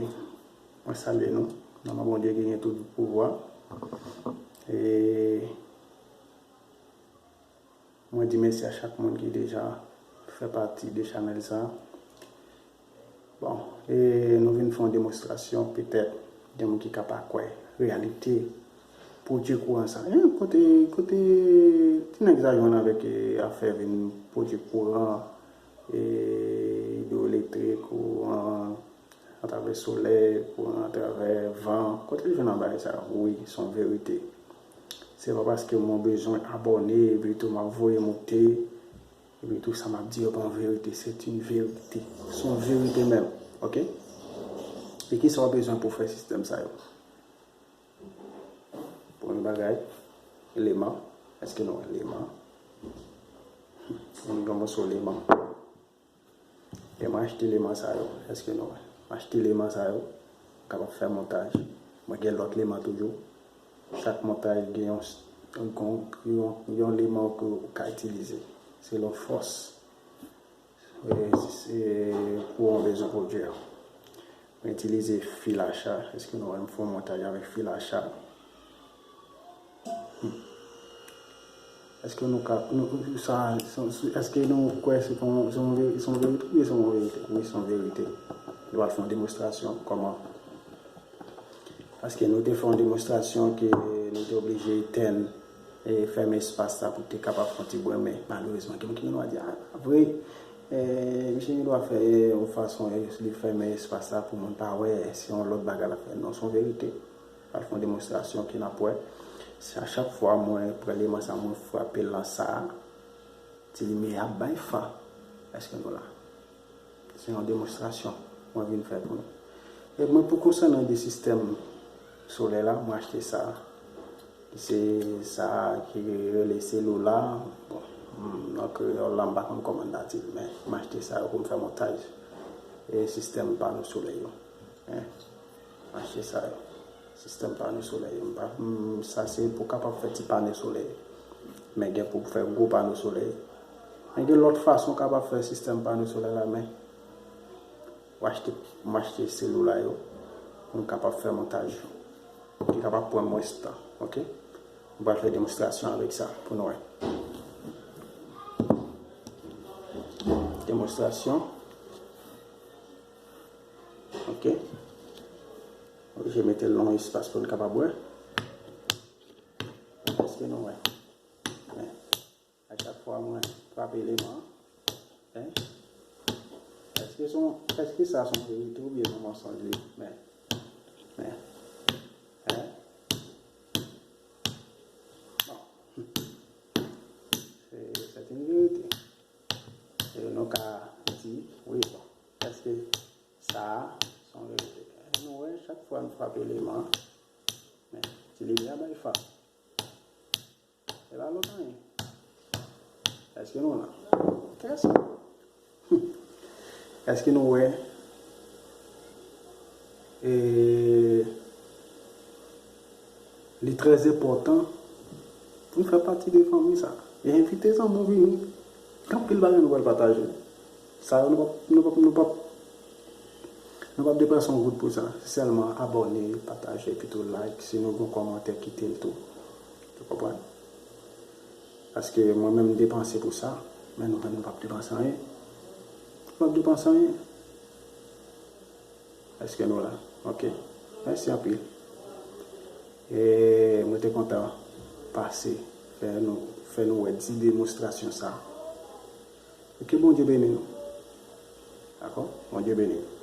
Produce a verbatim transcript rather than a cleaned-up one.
Mwen salye nou. Nan non Bondye ki gen tout pouvwa. E mwen di mèsi a chak moun ki deja fè pati de chanèl sa. Bon, e nou vin fè yon demonstrasyon, petèt, de moun ki ka pa kwè reyalite pwodui kouran sa. E kote, kote ti nèg sa jwenn avèk, e, afè vin pwodui kouran, e, idwoelektrik, kouran atravè solèy, kouran atravè van. Kote li jwenn nan bagay sa? Wi, se yon verite. Se pa paske mwen bezwen abòne, epi tou m ap voye moute, epi tou sa m ap di yo pa yon verite, se yon verite. Se yon verite menm, oke? E kisa w bezwen pou fè sistèm sa yo? Premye bagay, leman. Èske nou wè leman? Nou gen yon moso leman. E mwen achte leman sa yo. Èske nou wè? Mwen achte leman sa yo. Kapab fè montaj. Mwen gen lòt leman toujou. Chak montaj gen yon, yon, yon, yon leman ke ou ka itilize. Selon fòs, e, e, kouran w bezwen pwodui a. Mwen itilize fil a cha. Èske nou wè m fè yon montaj avèk fil a cha? Èske nou ka, nou, sa, sa, sa, èske nou kwè se pa yon, se yon veri-, se yon verite? Wi, se yon verite. Wi, se yon verite. Nou pral fè yon demonstrasyon kòman. Paske nou te fè yon demonstrasyon ke nou te oblije etèn e fèmen espas sa pou te kapab fè yon ti bwen, men malerezman, gen moun ki gen dwa di, a, vre, e, misye gen dwa fè yon fason, e, li fèmen espas sa pou moun pa wè, se yon lòt bagay l ap fè. Non, se yon verite. Al fè yon demonstrasyon ke n ap wè. Se a chak fwa mwen pran eleman sa, mwen frape l nan sa, ti limyè ap bay fa. Èske nou la? Se yon demonstrasyon mwen vin fè pou nou. E mwen, pou konsènan de sistèm solèy la, mwen achte sa. Se sa ki rele selula. Bon, m, nan kreyòl la, m pa konn kòman n ta di l, men m achte sa yo pou m fè montaj e sistèm pano solèy yo. Hein? Mache sa yo. Sistèm pano solèy yo. M pa, m, sa se pou kapab fè ti pano solèy. Men gen pou fè gwo pano solèy. Men gen lòt fason w kapab fè sistèm pano solèy la, men w achte, m achte selula yo pou m kapab fè montaj yo. Ki kapab pran mwens tan, oke? M pral fè demonstrasyon avèk sa pou nou wè. Demonstrasyon. Oke. Oblije mete l nan yon espas pou n kapab wè. Èske nou wè? Men, a chak fwa mwen frape eleman, en? Èske se yon, èske sa se yon verite oubyen se yon mansonj li? Men, men, en? Bon. Se, se yon verite. E nou ka di, wi, bon, èske sa a se yon verite? Nou wè, chak fwa nou frape eleman, men, ti limyè a bay fa. E pa lòt anyen. Èske nou la? Kèson. Èske nou wè? E li trè enpòtan pou n fè pati de fanmi sa. E envite zanmi w vini. Gen anpil bagay nou pral pataje. Sa yo nou p ap, nou p ap, nou p ap, nou p ap depanse yon goud pou sa. Se sèlman abòne, pataje, epi tou like. Si nou gen yon kòmantè, kite l tou. Ou konprann? Paske mwen menm m depanse pou sa, men nou menm nou p ap depanse anyen. Nou p ap depanse anyen. Èske nou la? Oke. Mèsi anpil. E mwen te kontan pase, fè nou, fè nou wè ti demonstrasyon sa. E ke Bondye beni nou. Dakò? Bondye beni nou.